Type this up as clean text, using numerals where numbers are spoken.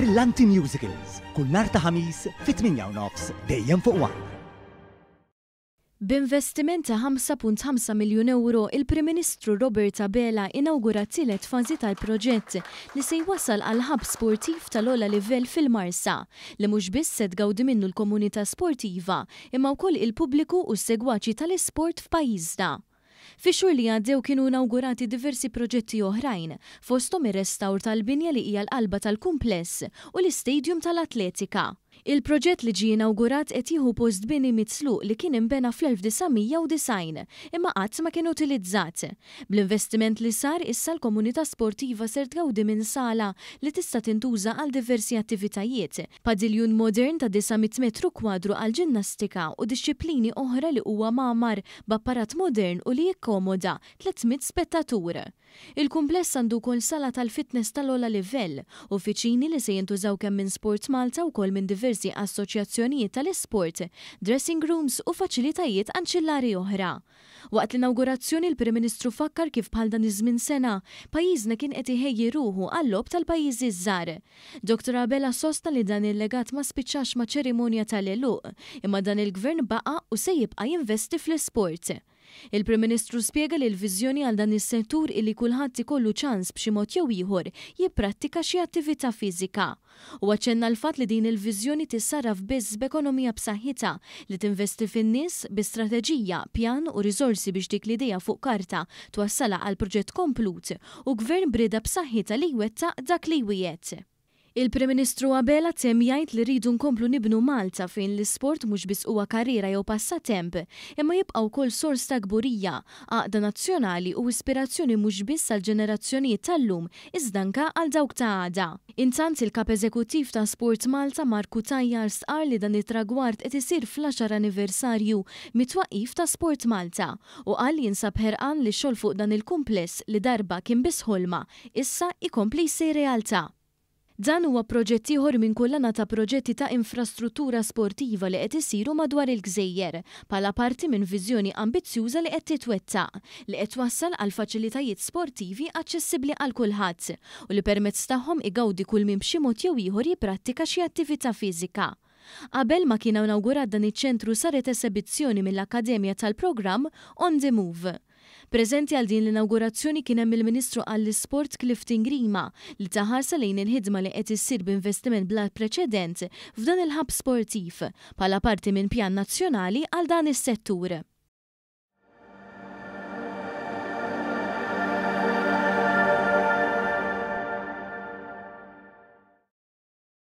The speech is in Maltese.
Brillanti Musicals, kull nhar ta' Ħamis fit-8:30 dejjem fuq One. B'investiment ta' 5.5 miljun ewro, il-Prim Ministru Robert Abela inawgura t-tielet fażi tal-proġett li se jwassal għal hub sportiv tal-ogħla livell fil-Marsa, li mhux biss se tgawdi minnu l-komunità sportiva imma wkoll il-pubbliku u s-segwaċi tal-isport f'pajjiżna. Fix-xhur li għaddew kienu inawgurati diversi proġetti oħrajn, fosthom ir-restawr tal-binja li hija l-qalba tal-kumpless u l-istadium tal-atletika. Il-proġett li ġie inawgurat qed jieħu post bini mitluq li kien inbena fl-1990 imma qatt ma kien utilizzat. Bl-investiment li sar, issa l-komunità sportiva ser tgawdi minn sala li tista' tintuża għal diversi attivitajiet, padiljun modern ta' 900 metru kwadru għall-ġinnastika u dixxiplini oħra li huwa mgħammar b'apparat modern u li jikkomoda 300 spettatur. Il-kumpless għandu wkoll sala tal-fitness tal-ogħla livell, uffiċini li se jintużaw kemm minn Sport Malta wkoll minn diversi assoċjazzjonijiet tal-isport, dressing rooms u faċilitajiet anċillari oħra. Waqt l-inawgurazzjoni l-Prim Ministru fakkar kif bħal dan iż-żmien sena, pajjiżna kien qed iħejji ruħu għal-Logħob tal-Pajjiżi ż-Żgħar. Dottor Abela sostna li dan il-legat ma spiċċax maċ-ċerimonja tal-għeluq, imma dan il-Gvern baqa' u se jibqa' jinvesti fl-isport. Il-Prim Ministru spjega li l-viżjoni għal dan is-settur hi li kulħadd ikollu ċans b'xi mod jew ieħor jipprattika xi attività fiżika. Huwa aċċenna l-fatt li din il-viżjoni tissarraf biss b'ekonomija b'saħħitha li tinvesti fin-nies, bi strateġija, pjan u riżorsi biex dik l-idea fuq karta twassalha għal proġett komplut u gvern b'rieda b'saħħitha li jwettaq dak li jwiegħed. Il-Prim Ministru Abela temm jgħid li rridu nkomplu nibnu Malta fejn l-isport mhux biss huwa karriera jew passatemp, imma jibqa' wkoll sors ta' kburija, għaqda nazzjonali u ispirazzjoni mhux biss għall-ġenerazzjonijiet tal-lum iżda anke għal dawk ta' għada. Intant, il-Kap Eżekuttiv ta' Sport Malta, Mark Cutajar stqarr li dan it-tragward qed isir fl-għaxar anniversarju mit-twaqqif ta' Sport Malta u qal li jinsab ħerqan li x-xogħol fuq dan il-kumpless li darba kien biss ħolma, issa jkompli jsir realtà. Dan huwa proġett ieħor minn kullana ta' proġetti ta' infrastruttura sportiva li qed isiru madwar il-gżejjer, bħala parti minn viżjoni ambizzjuża li qed titwettaq, li qed twassal għal faċilitajiet sportivi aċċessibbli għal kulħadd u li permezz tagħhom igawdi kull min b'xi mod jew ieħor jipprattika xi attività fiżika. Qabel ma kien inawgurat dan iċ-ċentru saret esebizzjoni mill-Akkademja tal-programm On The Move. Preżenti għal din l-inawgurazzjoni kien hemm il-Ministru għall-Isport Clifton Grima li ta ħarsa lejn il-ħidma li qed issir b'investiment bla preċedent f'dan il-hub sportiv bħala parti minn pjan nazzjonali għal dan is-settur.